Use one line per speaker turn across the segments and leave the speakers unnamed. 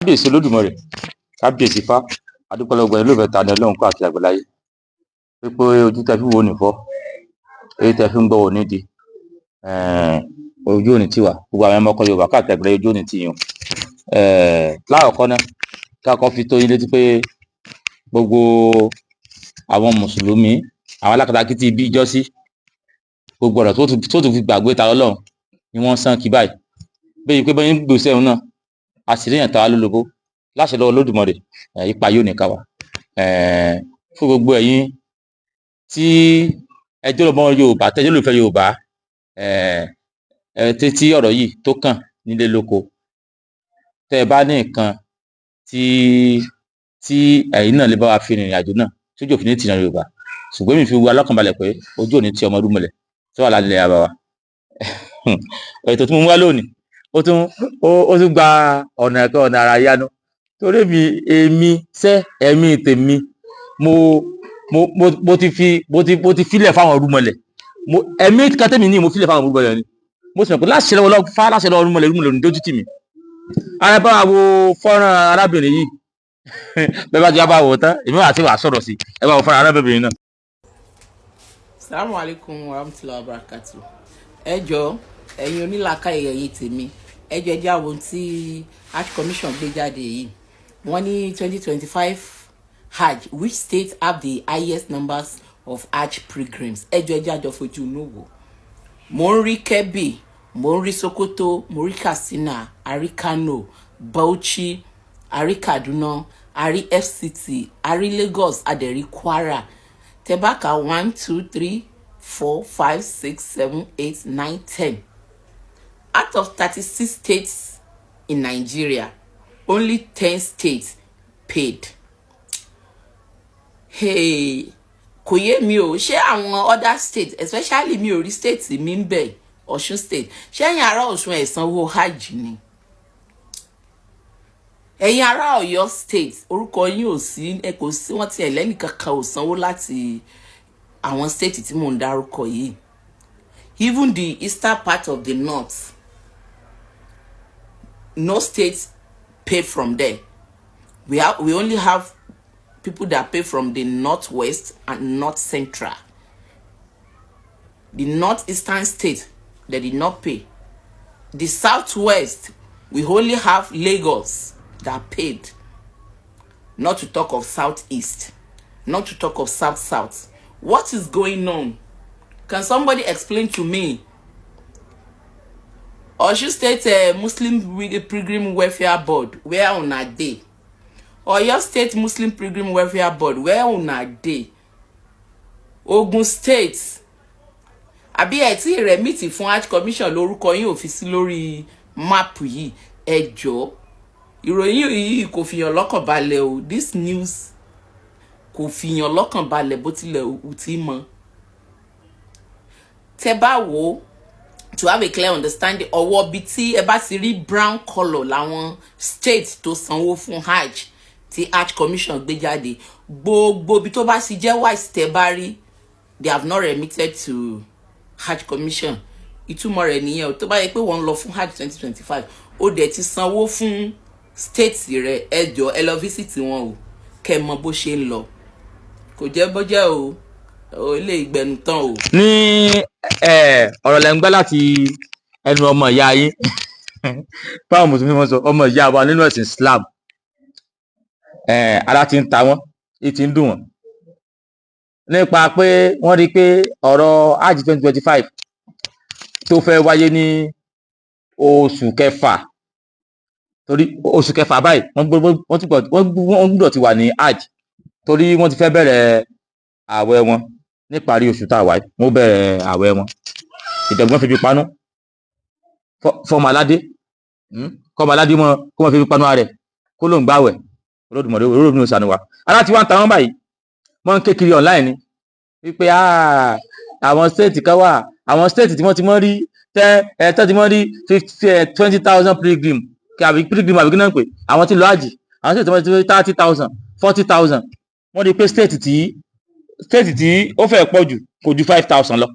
Kábíyèsí Olódùmarè, kábíyèsí Ifá, adúpẹ́ lọ́wọ́ gbogbo ẹ̀yin olólùfẹ́ Tani Olohun káàkiri àgbáláyé, wípé ojú tẹ fi ń wò ó ní fọ́, etí tẹ fi ń gbọ́ ò ní di, ojú ò ní tì wá. Gbogbo àwọn ọmọ ọkọ Yorùbá káàkiri àgbáláyé, ojú ò ní tì yín o. Lákọ̀ọ́kọ́ náà, ká kọ́kọ́ fi tó yín létí pé gbogbo àwọn mùsùlùmí, àwọn alákatakítí ibi ìjọ́sí, gbogbo ọ̀nà tó tún fi gbàgbé Tani Olohun ni wọ́n ń sán kí báyìí. Bíi pé bọ́n ṣe ń gbèsè òun náà, a sì ríyàn ta wá lólobó láṣẹ lọ́wọ́ Olódùmarè, ipa yóò ní ká wa. Fún gbogbo ẹ̀yin tí ẹ jẹ́ ọmọ Yorùbá, tẹ́ jẹ́ olólùfẹ́ Yorùbá, tí ọ̀rọ̀ yìí tó kàn nílé lóko, tẹ́ ẹ bá ní nǹkan tí ẹ̀yin náà lè bá wa fi rìnrìn àjò náà tójú òfin ní tìran Yorùbá. Ṣùgbọ́n èmi fi gbogbo wa lọ́kàn balẹ̀ pé ojú ò ní ti ọmọ irúnmọlẹ̀ tó wà lálẹ́ bàbá wa. Ètò tí mo mú wá lónìí, ó tún gba ọ̀nà kan, ọ̀nà àrà yanu, torí èmi sẹ́ ẹ̀mí tèmi, mo ti fi mo ti filẹ̀ fáwọn irúnmọlẹ̀. Mo ẹ̀mí kan tèmi ní, mo filẹ̀ fáwọn irúnmọlẹ̀ ni. Mo sì mọ̀ pé láṣẹ lọ́wọ́ fá, láṣẹ lọ́wọ́ irúnmọlẹ̀, irúnmọlẹ̀ ò ní dójú tì mí. Ara bá wa wo fọ́nrán arábìnrin yìí. Bẹ́ẹ̀ bá ti wá bá wò ó tán, èmi wà sí wàá sọ̀rọ̀ sí. Ẹ bá wo fọ́nrán arábìnrin náà.
Salamu alaikum warahmatulahi wabarakatuh. Ẹ jọ̀ọ́, ẹ̀yin onílàákàyè, ẹ̀yin tèmi, ẹ jọ̀ọ́, ẹ jẹ́ àwọn tí Hajj Commission gbé jáde yìí. Wọ́n ní 2025 Hajj, which state have the highest numbers of Hajj pilgrims? Ẹ jọ̀ọ́, ẹ jẹ́ àjọ fojú inú wò. Mo ń rí Kebbi, mo ń rí Sokoto, mo rí Katsina, a rí Kano, Bauchi, a rí Kaduna, a rí FCT, a rí Lagos, a dẹ̀ rí Kwara. Tẹ́ bá kà, one, two, three, four, five, six, seven, eight, nine, 10 out of 36 states in Nigeria, only 10 states paid. Hey, kò yé mi o. Ṣé àwọn other states, especially mi ò rí state mi ń bẹ̀, Ọ̀ṣun State, ṣé ẹ̀yin ará Ọ̀ṣun ẹ̀ sanwó hajj ni? Ẹ̀yin ará Ọ̀yọ́ State, orúkọ yín ò sí, ẹ kò sí, wọ́n ti ẹ̀ lẹ́nìkankan ò sanwó láti àwọn state tí mò ń dárúkọ yìí. Even the eastern part of the north, no state pay from there. We only have people that pay from the northwest and north central. The northeastern state, they did not pay. The southwest, we only have Lagos that paid, not to talk of southeast, not to talk of south south. What is going on? Can somebody explain to me? Osun State Muslim Pilgrim Welfare Board, where una dey? Oyo State Muslim Pilgrim Welfare Board, where una dey? Ogun State, àbí ẹ tí remit fún Hajj Commission lórúkọ yín ò fi sí lórí map yìí? Ẹ jọ̀ọ́, ìròyìn yìí kò fìyàn lọ́kàn balẹ̀ o. This news kò fìyàn lọ́kàn balẹ̀ bó tilẹ̀ ò tí mọ́. Tẹ́ bá wò ó, to have a clear understanding, ọwọ́ bíi tí ẹ bá ti rí brown colour làwọn state tó sanwó fún hajj tí Hajj Commission gbé jáde. Gbogbo ibi tó bá sì jẹ́ white tẹ́ bá rí, they have not remitted to Hajj Commission. Ìtumọ̀ rẹ̀ nìyẹn o. Tó bá yẹ pé wọ́n ń lọ fún hajj 2025, ó dẹ̀ ti sanwó fún state rẹ̀, ẹ jọ̀ọ́, ẹ lọ visit wọn o, kẹ́ ẹ mọ bó ṣe ń lọ. Kò jẹ́ bọ́jẹ́ o, ò lè gbẹnu tán o.
Ní ọ̀rọ̀ lẹ́ ń gbọ́ láti ẹnu ọmọ ìyá yín, báwọn mùsùlùmí wọn sọ, ọmọ ìyá wa nínú ẹ̀sìn Islam. Ara ti ń ta wọ́n, ti ń dùn wọ́n nípa pé wọ́n rí i pé ọ̀rọ̀ hajj 2025 tó fẹ́ wáyé ní oṣù kẹfà, torí oṣù kẹfà báyìí wọ́n gbọ́dọ̀ ti wà ní hajj, torí wọ́n ti fẹ́ bẹ̀rẹ̀ ààwẹ̀ wọn níparí oṣù tá a wà yìí. Wọ́n bẹ̀rẹ̀ ààwẹ̀ wọn, ìdọ̀gbọ́n fi fi panú fọmọ aládé, kọ́mọ aládé mọ́ kó mọ́ fi fi panú ara rẹ̀ kó ló ń gbàwẹ̀. Olódùmarè, Olódùmarè ó ṣàánú wa. Ara tí wọ́n ń ta wọ́n báyìí, wọ́n ń ké kiri online ni wípé àwọn state kan wà, àwọn state tí wọ́n ti mọ́ rí ten ẹ̀ tẹ́ ti mọ́ rí 50, 20,000 pilgrim àbí pilgrim àbí kí náà ń pè àwọn tí lọ hajj, àwọn state tí wọ́n ti rí 30,000, 40,000. Wọ́n rí i pé state tí ó fẹ́ pọ̀ jù kò ju 5,000 lọ.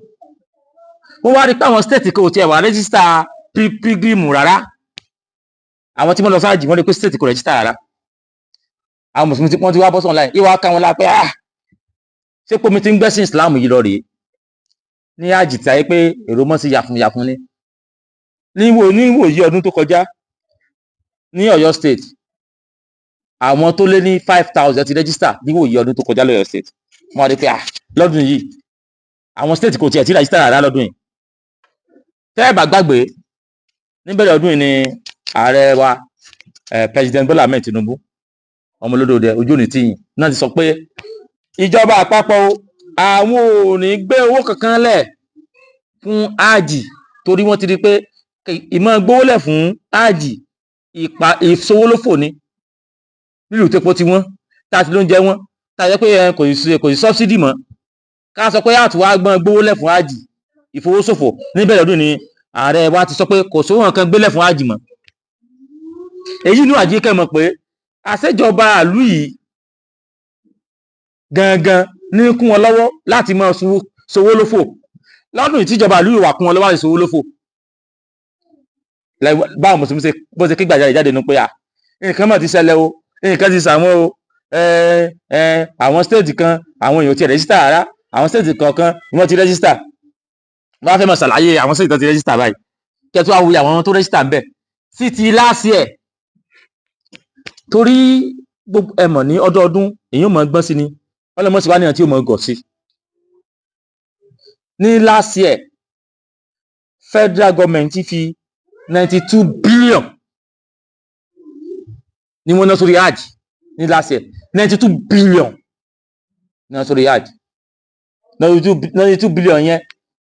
Wọ́n wá rí i pé àwọn state kan ò tiẹ̀ wá register pilgrim rárá. Àwọn tí wọ́n lọ sáàjì, wọ́n rí pé state kò register rárá. Àwọn mùsùlùmí tí wọ́n ti wá bọ́ online, ìwà ká wọn lápẹ́, ah, ṣé pé omi ti ń gbẹ́sìn Islam yìí lọ rèé ní àjì tí a yẹ pé èrò mọ́ sí yàfùn yàfùn ni. Níwò yí ọdún tó kọjá ní Ọ̀yọ́ State, àwọn tó lé ní 5,000 ti register. Níwò yí ọdún tó kọjá lọ́yọ́ State, wọ́n rí pé, ah, lọ́dún yìí àwọn state kò tiẹ̀ tí register rárá lọ́dún yìí. Tẹ́ ẹ bá gbàgbé, níbẹ̀rẹ̀ ọdún yìí ni ààrẹ wa, President Bola Ahmed Tinubu, ọmọ olódòdó ojú òní tìyìn náà, ti sọ pé ìjọba àpapọ̀ o, àwọn ò ní gbé owó kankan lẹ̀ fún áàjì, torí wọ́n ti rí i pé ìmọ̀ gbówó lẹ̀ fún áàjì, ìpa ìṣòwòlófò ni nílùú tepo tí wọ́n tá a ti ló ń jẹ wọ́n, tá a jẹ́ pé kò sí subsidy mọ́. Ká sọ pé àtúwá gbọ́n gbówó lẹ̀ fún áàjì, ìfowóṣòfò. Níbẹ̀rẹ̀ ọdún ni ààrẹ wa ti sọ pé kò sówó nǹkan gbélẹ̀ fún áàjì mọ́. Èyí inú àjíkẹ́ mọ̀ pé àṣejọba àlú yìí gangan ní kún wọn lọ́wọ́ láti máa sowó lófò. Lọ́dún yìí tíjọba àlú yìí wà kún wọn lọ́wọ́ láti sowó lófò, báwọn mùsùlùmí ṣe bó ṣe ké gbàjarè jáde nu pé à, nǹkan mọ̀ ti ṣẹlẹ̀ o, nǹkan ti ṣàwọn o. Ẹ ẹ àwọn state kan, àwọn èèyàn ti register rárá. Àwọn state kọ̀ọ̀kan wọ́n ti register. Wọ́n á fẹ́ máa ṣàlàyé àwọn state tó ti register báyìí. Kẹ́tù àwọn àwọn tó register ń bẹ̀ sí ti last year, torí gbogbo ẹ mọ̀ ní ọdọọdún èyàn mọ̀ gbọ́n sí ni, ọlọ́mọ sì wá níyàn tí ó mọ̀ gọ̀ sí. Ní last year, federal government ti fi 92 billion ní wọ́n ná sórí hajj ní last year. 92 billion ní wọ́n sórí hajj. 92 billion yẹn,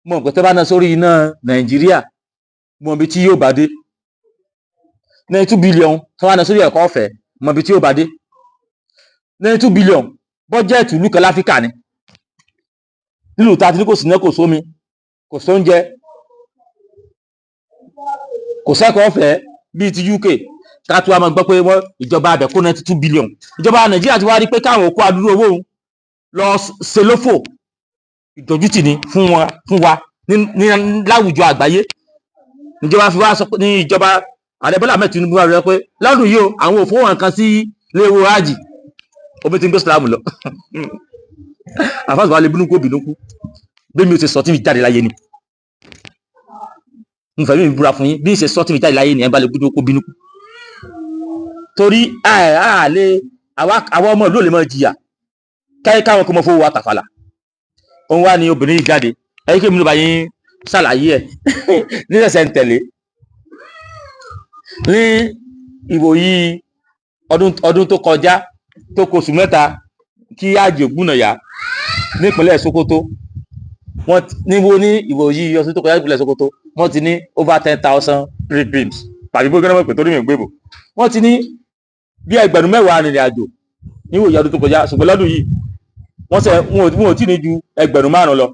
mo mọ̀ pé tẹ́ bá ná sórí iná Nàìjíríà, mo mọ̀ bí tí yóò bá dé. 92 billion tó wá ná sórí ẹ̀kọ́ ọ̀fẹ́, mọ̀ bí tí yóò bá dé. 92 billion, bọ́jẹ̀tì ìlú kan láfíríkà ni. Nílùú tá a ti ní kò sí iná, kò sómi, kò sóúnjẹ, kò sẹ́kọ̀ọ́ ọ̀fẹ́ bíi ti UK, ká tó wá máa gbọ́ pé wọ́n ìjọba abẹ kó 92 billion. Ìjọba Nàìjíríà ti wá rí pé káwọn kó adúrú owó òun lọ ṣe lófò, ìdójútì ni fún wọn, fún wa ní láwùjọ àgbáyé. Ìjọba fi wá sọ pé ní ìjọba ààrẹ Bọ́lá Ahmed Tinubu wá rẹ pé lọ́dún yìí o, àwọn ò fowó nǹkan sí ilé owó hajj. Omi ti ń gbé Islam lọ. Àfáàsì wa lè bínú kó bínú kú bí mi ò ṣe sọ tí mi jáde láyé ni. N fẹ́ mi búra fún yín, bí n ṣe sọ tí mi jáde láyé ni. Ẹ bá lè bínú kó bínú kú, torí a lè àwa ọmọ ìlú ò lè máa jìyà káyé káwọn kó mọ fowó wa tàfàlà. Òun wá ní obìnrin yìí jáde. Ẹ̀yìn kí èmi ló bá yín ṣàlàyé ẹ̀ nísẹ̀sẹ̀ ń tẹ̀lé. Ní ìwòyí ọdún tó kọjá, tó kù oṣù 3 kí àjò gbúnàyà nípínlẹ̀ Sokoto, wọ́n níbo ní ìwòyí ọdún tó kọjá nípínlẹ̀ Sokoto, wọ́n ti ní over 10,000 pilgrims, tàbí bó gbọ́dọ̀ pé torí mi ò gbébò, wọ́n ti ní bí 10,000 arìnrìn àjò níwòyí ọdún tó kọjá. Ṣùgbọ́n lọ́dún yìí, wọ́n sẹ wọn ò tí ní ju 5,000 lọ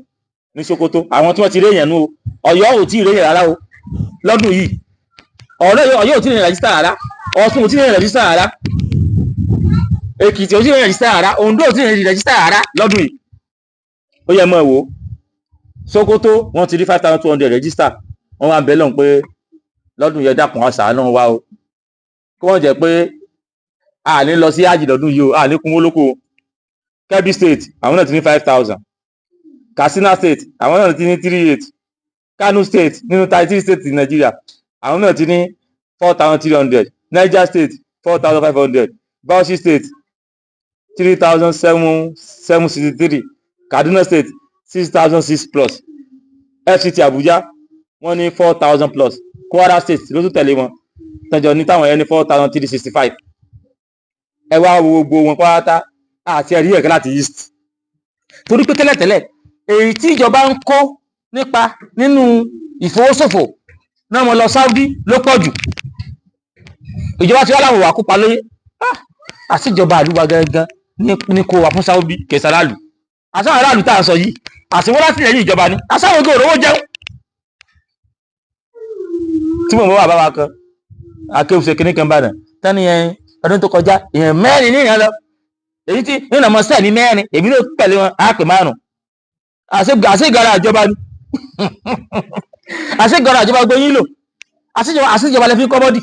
ní Sokoto. Àwọn tí wọ́n ti rí èèyàn nú o. Ọ̀yọ́ ò tí ì rí èèyàn rárá o lọ́dún yìí. Ọ̀rẹ́ Ọ̀yọ́ ò tí ì rí register rárá. Ọ̀ṣun ò tí ì rí register rárá. Èkìtì ò tí ì rí register rárá. Oǹdó ò tí ì rí register rárá lọ́dún yìí. Ó yẹ mọ́ ẹ wò ó. Sokoto, wọ́n ti rí 5,200 register. Wọ́n wá ń bẹ lọ́hùn pé lọ́dún yẹn, dákun, àṣà náà wá o, kí wọ́n jẹ́ pé a ní lọ sí ájì lọ́dún yìí o, a ní kúnwó lóko o. Kebbi State, àwọn náà ti ní 5,000. Katsina State, àwọn náà ti ní three eight. Kano State, nínú 33 states ní Nàìjíríà, àwọn náà ti ní 4,300. Niger State, 4,500. Bauchi State, three thousand seven seven sixty three. Kaduna State, 6,006 plus. FCT Abuja, wọ́n ní 4,000 plus. Kwara State ló tún tẹ̀lé wọn tọ́jọ́ ní táwọn yẹn ní 4,365. Ẹ wá wo gbogbo wọn pátá, àti ẹ̀rí ẹ̀kẹ́ láti east, torí pé tẹ́lẹ̀tẹ́lẹ̀, èyí tí ìjọba ń kó nípa nínú ìfowóṣòfò náà, wọn lọ Saudi ló pọ̀ jù. Ìjọba tí wọ́n láwọn wà kópa lóye àṣìjọba àlúwa gangan ní kó wà fún Saudi kẹsàrálù. Àṣàwọn aráàlú tá à ń sọ yìí, àṣìwọ́n láti lẹ́yìn ìjọba ni àṣàwọn ojú òrówó jẹun. Tí mo bá bàbá wa kan akéwùsẹ kínní kan bàdàn tani yẹn, ọdún tó kọjá, èèyàn mẹ́rin ní ìyẹn lọ, èyí tí nínú ọmọ sẹ́ẹ̀ ní mẹ́rin, èmi ló tẹ̀lé wọn, á pè márùn. Àṣegara ìjọba ni, àṣegara ìjọba gbé yín lò, àṣejọba lè fi kọ́ bọ́dì.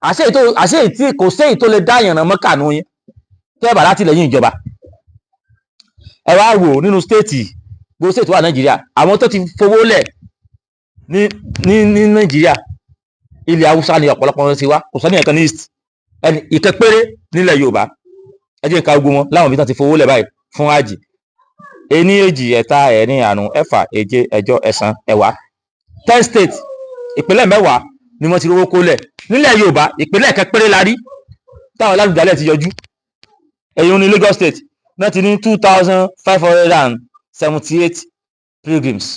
Àṣé èyí tó, àṣé èyí tí kò séyìí tó lè dá ìyànnà mọ́kà nù yín tẹ́ ẹ bá látìlẹ́yìn ìjọba. Ẹ wá wò nínú state, gbogbo state wà Nàìjíríà, àwọn tó ti fowó lẹ̀ ní Nàìjíríà, ilẹ̀ Haúsá ni ọ̀pọ̀lọpọ̀ wọn ti wá. Kò sọ ní ẹ̀kan ní East, ẹni ìkan péré nílẹ̀ Yorùbá. Ẹ jẹ́ nǹkan gbogbo wọn láwọn ibi tán ti fowó lẹ̀ báyìí fún hajj: ení, èjì, ẹ̀ta, ẹ̀rin, àrún, ẹ̀fà, èje, ẹ̀jọ, ẹ̀sán, ẹ̀wá. 10 states, ìpínlẹ̀ 10 ni wọ́n ti rówó kó lẹ̀ nílẹ̀ Yorùbá. Ìpínlẹ̀ kan péré la rí táwọn alálùdálẹ̀ ti yọjú, ẹ̀yìn ní Lagos State náà ti ní 2,578 pilgrims.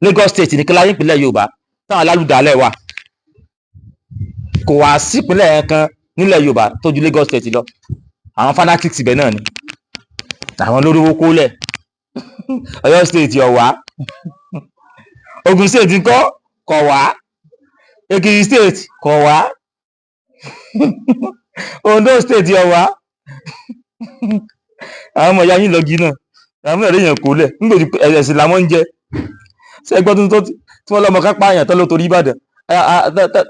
Lagos State nìkan láyé ìpínlẹ̀ Yorùbá táwọn alálùdálẹ̀ wà. Kò wá sípínlẹ̀ kan nílẹ̀ Yorùbá tó ju Lagos State lọ. Àwọn fanatics ibẹ̀ náà ni àwọn lórówó kólẹ̀. Ọ̀yọ́ State ọ̀wá, Ogun State ńkọ́? Kọ̀ wá. Ekiti State kọ̀ wá. Ondo State ọ̀wá. Àwọn ọmọ ìyá yín lọ́gì náà, àwọn ọmọ èèyàn kò lẹ̀ nígbà tí ẹ̀sìn làwọn ń jẹ. Ṣé ẹgbọ́n tuntun tí wọ́n lọ́mọ ká pààyàn tán ló torí Ìbàdàn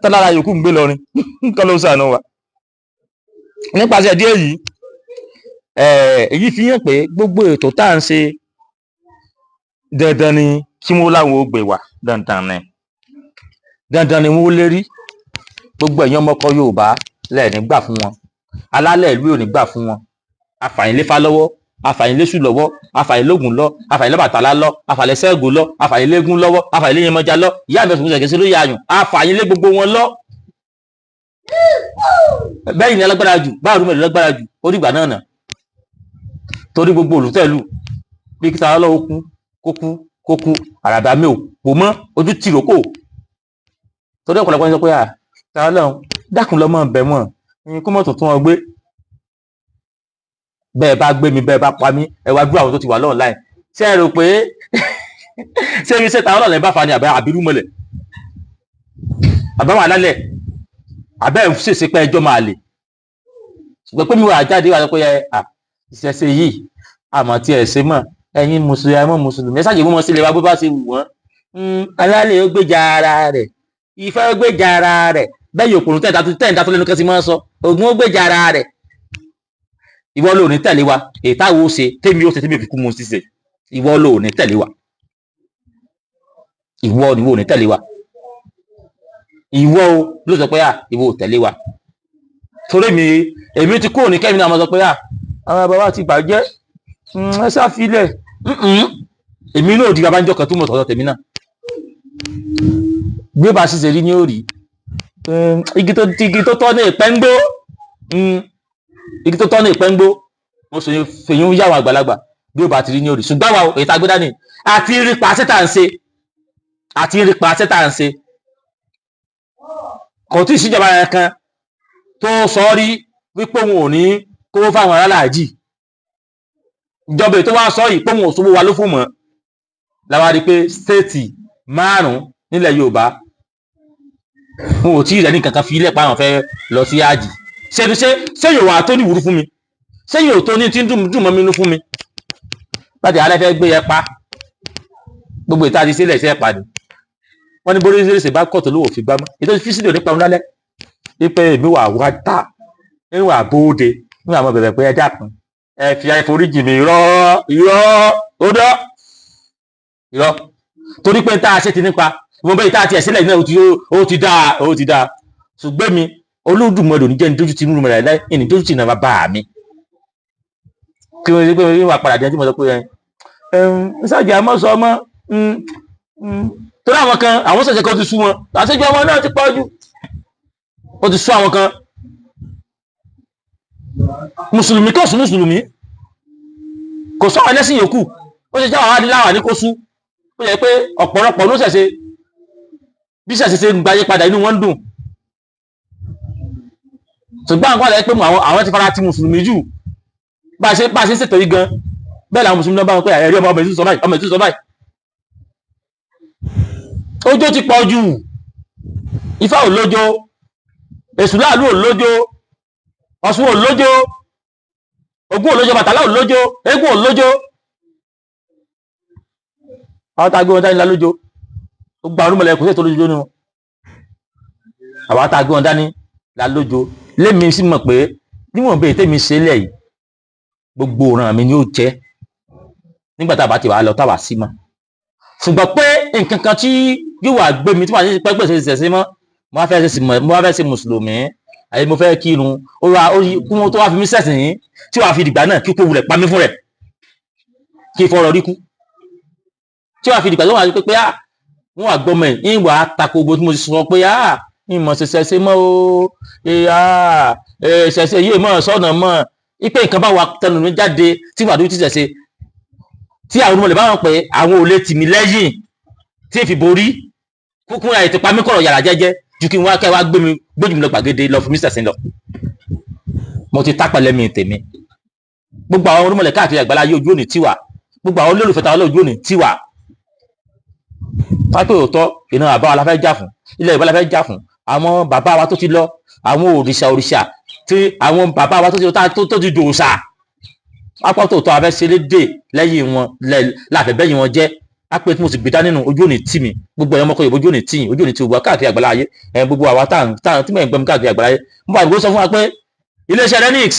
tán lára yòókù ń gbé lọrin kọ́ ló sànù wa. Nípasẹ̀ díẹ̀ yìí, èyí fi hàn pé gbogbo ètò tá à ń ṣe, dandan ni kí wọ́n láwọn ó gbé wá. Dandan ni, dandan ni wọ́n lérí. Gbogbo ẹ̀yin ọmọkọ Yorùbá lẹ́ẹ̀ní gbà fún wọn, alálẹ̀ ìlú ò ní gbà fún wọn. Afàyínléfá lọ́wọ́, afàyínlésù lọ́wọ́, afàyínlógún lọ, afàyínlọ́bàtálá lọ, afàyínlẹ́sẹ̀gùn lọ, afàyínlégún lọ́wọ́, afàyínléyẹmọjà lọ, ìyá mi ọ̀sùn ṣẹ̀gẹ́sẹ̀ ló yà àyùn, afàyínlé gbogbo wọn lọ. Bẹ́ẹ̀ ni alágbára jù báwo ló lágbára jù ó dìgbà náà nà torí gbogbo olùtẹ̀lù bí kí ta ọlọ́wọ́ kú kó kú kó kú. Àràbà mi ò pò mọ́ ojú tìrókò torí ọ̀pọ̀lọpọ̀ ń sọ pé à ta ọlọ́run dákun lọ́mọ bẹ̀ wọ́n kó mọ̀ tuntun wọn gbé. Bẹ́ẹ̀ bá gbé mi, bẹ́ẹ̀ bá pa mí, ẹ wá dúró. Àwọn tó ti wà lọ́run láì ṣé ẹ rò pé ṣé ibi ṣe ta ọlọ́run bá fa ni àbẹ́ àbírú mọ́lẹ̀ àbáwọn alálẹ̀ àbẹ́ ṣèṣe pé ẹjọ́ máa lè ṣùgbọ́n pé mi wà jáde wà sọ pé ẹ ìṣẹ̀ṣe yìí àmọ́ tí ẹ̀ ṣe mọ̀. Ẹ̀yin mùsùlùmí, ẹ̀mọ́ mùsùlùmí, ẹ ṣáàjì mú wọn sílẹ̀ wá bó bá ṣe wù wọ́n. Alálẹ̀ ó gbèjà ara rẹ̀, Ifá ó gbèjà ara rẹ̀, bẹ́ẹ̀ yóò kùnú tẹ̀ǹtà tó lẹ́nu kẹ́sì máa ń sọ Ògún ó gbèjà ara rẹ̀. Ìwọ ló ní tẹ̀lé wa. Èyí táwo ó ṣe, tèmi ó ṣe, tèmi ò fi kú mu ṣíṣe. Ìwọ ló ní tẹ̀lé wa. Ìwọ ni wo ní tẹ̀lé wa. Ìwọ o ló sọ pé à ìwọ ò tẹ̀lé wa torí mi. Èmi ti kúrò ní kẹ́mi náà mo sọ pé à àwọn bàbá ti bàjẹ́, ẹ ṣàfilẹ̀. Èmi náà di bàbá ń jọ kan tó mọ̀ tọ̀tọ̀ tèmi náà bí ó bá ṣiṣẹ́ rí ní ó rí. Igi tó tọ́ ní ìpẹ́ ń gbó, igi tó tọ́ ní ìpẹ́ ń gbó. Mo sọ fèyí ń yàwọn àgbàlagbà bí ó bá ti rí ní ó rí. Ṣùgbọ́n àwọn èyí tá a gbé dání àti rí pa ṣẹ́tà ń ṣe, àti rí pa ṣẹ́tà ń ṣe, kò tí ì síjọba yẹn kan tó sọ rí wípé òun ò ní kówó fáwọn aráàlú. Ìjọba ètò wa sọ yìí pé òun ò sówó wa ló fún mọ́ làwa rí i pé state 5 nílẹ̀ Yorùbá wọn ò tí ì rẹ̀ ní kankan fi ilẹ̀ pa àwọn fẹ́ lọ sí àjì. Ṣé ṣé ṣé yóò wà tó ní ìwúrú fún mi? Ṣé yóò tó ní tí ń dùn mọ́ mi inú fún mi láti alẹ́ fẹ́ gbé yẹn pa gbogbo ìta àti sílẹ̀ iṣẹ́ pàdé wọ́n ní bórí ṣe bá kọ̀tọ̀ lówó fi gbámọ́ ètò fíṣídìí nípa òun lálẹ́ wípé èmi wà wá ta, èmi wà bóde nígbà mo bẹ̀rẹ̀ pé ẹ dákun, ẹ fi àforíjì mi. Irọ́, irọ́, ó dọ́ irọ́ torí pé tá a ṣe ti nípa ìwọ̀n bẹ́ẹ̀ tá a ti ẹ̀ sílẹ̀ náà, ó ti dáa, ó ti dáa. Ṣùgbọ́n mi Olódùmarè ò ní jẹ́ ní dójú ti inú rẹ̀ láì ní dójú ti nàbà bá mi kí wọ́n ṣe pé wọ́n wà padà jẹ́ tí mo sọ pé ẹ ẹ ń ṣàjẹ́ àmọ́ sọ ọmọ torí àwọn kan àwọn ṣẹ̀ṣẹ̀ kan ti sú wọn, àṣejù ọmọ náà ti pọ̀ jù, ó ti sú àwọn kan. Mùsùlùmí kò sún mùsùlùmí, kò sọ àwọn ẹlẹ́sìn yòókù, ó ṣe jẹ́ àwọn adíláwà ní kó sú. Ó yẹ pé ọ̀pọ̀lọpọ̀ ló ṣẹ̀ṣẹ̀ bí ṣẹ̀ṣẹ̀ ṣe ń gbayé padà, inú wọn ń dùn. Ṣùgbọ́n àwọn àlẹ́ pé àwọn ti fara ti mùsùlùmí jù. Bá a ṣe ń ṣètò yìí gan bẹ́ẹ̀ làwọn mùsùlùmí náà bá wọn pé ẹ̀rí ọmọ ọmọ ìtúsọ báyìí, ọmọ ìtúsọ báyìí, ọjọ́ ti pọ̀ jù. Ifá ò lójó, Èṣù láàlú ò lójó, Ọ̀ṣun ò lójó, Ògún ò lójó, Bàtálá ò lójó, eégún ò lójó. Àwọn tá a gbé wọn dání la lójó. Ó gba ọdún mọ̀lẹ́ kò sí ètò lójó nínú àwọn tá a gbé wọn dání. La lójo lémi sì mọ̀ pé níwọ̀n bẹ́ẹ̀ tèmi ṣe lẹ̀ yìí, gbogbo ọ̀ràn mi ni ó jẹ́ nígbà tá a bá ti wà lọ táwa sí mọ́. Ṣùgbọ́n pé nǹkan kan tí yóò wá gbé mi tí wàá ṣe pẹ́pẹ́ ṣe ṣẹ̀ṣẹ̀ mọ́, mo wá fẹ́ ṣe mùsùlùmí àyè, mo fẹ́ kírun, ó wá ó yí kí wọ́n tó wá fi mí ṣẹ̀sìn yín tí wàá fi dìgbà náà kí kó wulẹ̀ pa mí fún rẹ̀, kí fọ̀rọ̀ rí kú, tí wàá fi dìgbà tó wà pé ah, wọ́n wà gbọ́mọ ẹ̀ ń wà á tako gbogbo tí mo ti sọ pé ah, ìmọ̀ ṣẹ̀ṣẹ̀ ṣe mọ́ o, ṣẹ̀ṣẹ̀ yìí mọ̀ sọ́nà mọ́ ipe nǹkan bá wà tẹnu mi jáde tí wàá dúró ti ṣẹ̀ṣẹ̀ tí àwọn ọmọlẹ̀ bá wọn pé àwọn ò lè tì mí lẹ́yìn tí èfi borí kúkú àyè ti pa mí kọ̀rọ̀ yàrá jẹ́jẹ́ ju kí n wá kẹ́ wá gbé mi gbójú mi lọ gbàgede lọ fún mi ṣẹ̀sìn lọ. Mo ti tápà lẹ́mìí tèmi. Gbogbo àwọn onímọ̀lẹ̀ káàkiri àgbáláyé, ojú òní tiwa. Gbogbo àwọn olólùfẹ́ tàwọn ojú òní tiwa. Pápẹ́ òótọ́ iná bàbá wa la fẹ́ jà fún, ilẹ̀ Yorùbá la fẹ́ jà fún, àwọn bàbá wa tó ti lọ, àwọn òrìṣà òrìṣà tí àwọn bàbá wa tó ti lọ tó ti dòòṣà. Pápá tòótọ́ a fẹ́ ṣe lédè lẹ́yìn wọn láfẹ́ bẹ́yìn wọn jẹ́ á pé tí mo sì gbé dání nù, ojú òní tì mí. Gbogbo ẹ̀yọ́ ọmọkọ Yorùbá, ojú òní tì yín, ojú òní tì gbogbo káàkiri àgbáláyé ayé ẹ̀, gbogbo àwa tá à tí mò ń gbẹmí káàkiri àgbáláyé. Mo bá àdúgbò sọ fún wa pé iléeṣẹ́ Renix,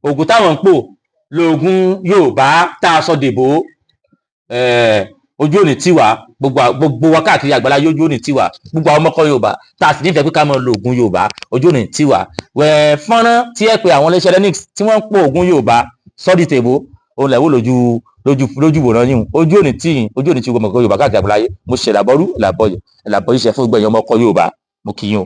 oògùn táwọn ń pò lóògùn Yorùbá tá a sọ dèbò, ojú òní tì wá. Gbogbo wa káàkiri àgbáláyé, ojú òní tì wá. Gbogbo àwọn ọmọkọ Yorùbá tá a sì nífẹ̀ẹ́ pé ká máa lo oògùn Yorùbá, ojú òní tì wá. Wẹ̀ fọ́nrán tí ẹ pé àwọn iléeṣẹ́ Renix tí wọ́n ń pò oògùn Yorùbá sọ́ọ̀dì tèbó òun lẹ̀ wò lójú lójú lójú wòran yìí. Ojú òní tì yín, ojú òní tí gbogbo ọmọkọ Yorùbá káàkiri àgbáláyé. Mo ṣe làbọ́rú làbọ̀yẹ̀ làbọ̀ iṣẹ́ fún gbẹ̀yìn ọmọkọ Yorùbá. Mo kí yín o.